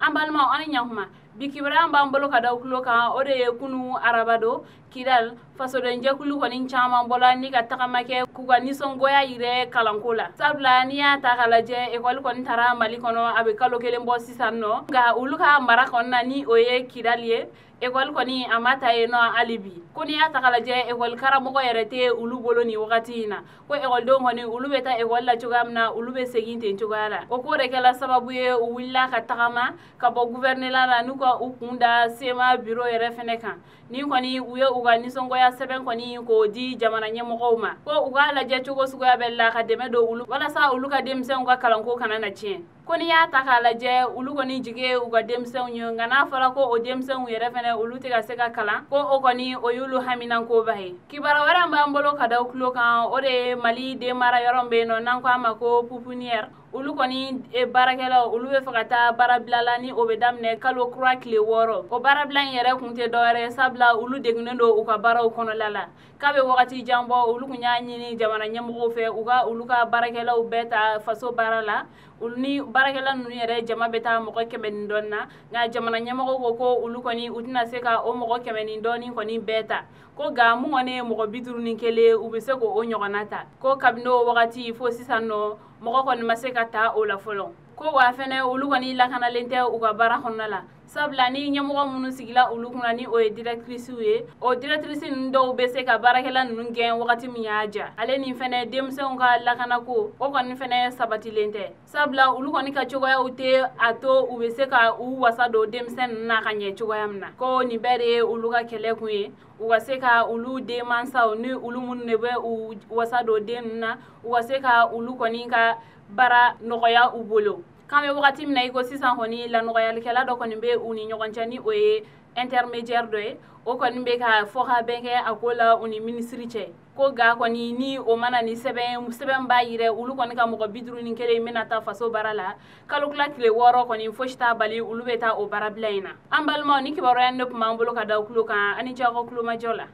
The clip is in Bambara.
An balimaw, an ni ɲakuma. Bi kibaruya b'an bolo ka da kulo kan, o de ye kunu arabado Kidal fasodenjɛkulu kɔni caman bɔla ni ka tagama kɛ k'u ka nisɔngoya yɛrɛ kalanko la, sabula n'i y'a ta k'a lajɛ, ekɔli kɔni taara Mali kɔnɔ, a bɛ kalo 1 bɔ sisan nɔ. Nka olu ka mara kɔni na, ni o ye Kidal ye, ekɔli kɔni a ma ta yen nɔ hali bi. Ko n'i y'a ta k'a lajɛ, ekɔli karamɔgɔ yɛrɛ tɛ olu bolo nin wagati in na. Ko ekɔlidenw kɔni, olu bɛ taa ekɔli la cogoya min na, olu bɛ segin ten cogoya la. O ko de kɛla sababu ye u wulila ka tagama ka bɔ gouvernement la n'u ka u kun da CMA bureau yɛrɛ fɛnɛ kan. Ni kɔni u ye u ka nisɔngoya sɛbɛn kɔni k'o di jamana ɲɛmɔgɔw ma, ko u k'a lajɛ cogo suguya bɛɛ la ka dɛmɛ don olu walasa olu ka denmisɛnw ka kalanko kana na tiɲɛ. Ko n'i y'a ta k'a lajɛ, olu kɔni jigi ye u ka denmisɛnw ye, nka n'a fɔra ko o denmisɛnw yɛrɛ fɛnɛ, olu tɛ ka se ka kalan, ko o kɔni o y'olu haminankoba ye. Kibaruya wɛrɛ b'an bolo ka da tulo kan, o de ye Mali den mara yɔrɔ bɛ yen nɔ, n'an ko a ma ko pouponnière. Olu kɔni baarakɛlaw, olu bɛ fɛ ka taa baarabila la, ni o bɛ daminɛ kalo kura tile 6. O baarabila in yɛrɛ kun tɛ dɔwɛrɛ ye, sabula olu degunnen don u ka baaraw kɔnɔla la k'a bɛ wagati jan bɔ. Olu kun y'a ɲini jamana ɲɛmɔgɔw fɛ u ka olu ka baarakɛlaw bɛɛ ta faso baara la. Olu ni baarakɛla ninnu yɛrɛ jama bɛ taa mɔgɔ 100 ni dɔɔnin na, nka jamana ɲɛmɔgɔw ko ko olu kɔni u tɛna se ka o mɔgɔ 100 ni dɔɔnin kɔni bɛɛ ta, ko nka mun kɔni ye mɔgɔ 51, u bɛ se k'o ɲɔgɔnna ta. Ko kabini o wagati fo sisan nɔ, mɔgɔ kɔni ma se ka ta o la fɔlɔ. Ko wa fɛnɛ, olu kɔni lakanalen tɛ u ka baara kɔnɔna la, sabula ni ɲɛmɔgɔ minnu sigila olu kunna, ni o ye directrice ye, o directrice ninnu dɔw bɛ se ka baarakɛla ninnu gɛn wagati min y'a ja. Ale ni fɛnɛ denmisɛnw ka lakanako, o kɔni fɛnɛ sabatilen tɛ, sabula olu kɔni ka cogoyaw tɛ a to u bɛ se ka u wasa don denmisɛn ninnu na ka ɲɛ cogoya min na. Ko nin bɛɛ de ye olu ka kɛlɛ kun ye, u ka se ka olu denmansaw ni olu minnu de bɛ u wasa don den ninnu na, u ka se ka olu kɔni ka baara nɔgɔya u bolo. K'an bɛ wagati min na i ko sisan kɔni, lanɔgɔyalikɛla dɔ kɔni bɛ u ni ɲɔgɔn cɛ, ni o ye intermédiaire dɔ ye, o kɔni bɛ ka fɔ ka bɛn kɛ a ko la u ni minisiri cɛ. Ko ga kɔni ni o mana ni sɛbɛn, sɛbɛn b'a yira olu kɔni ka mɔgɔ 51 bɛna taa faso baara la kalo kila tile 6 kɔni, fosi t'a bali olu bɛ taa o baarabila in na. An balimaw, ni kibaruya in de tun b'an bolo ka da tulo kan. Ani cɛ, aw ka kulomajɔ la.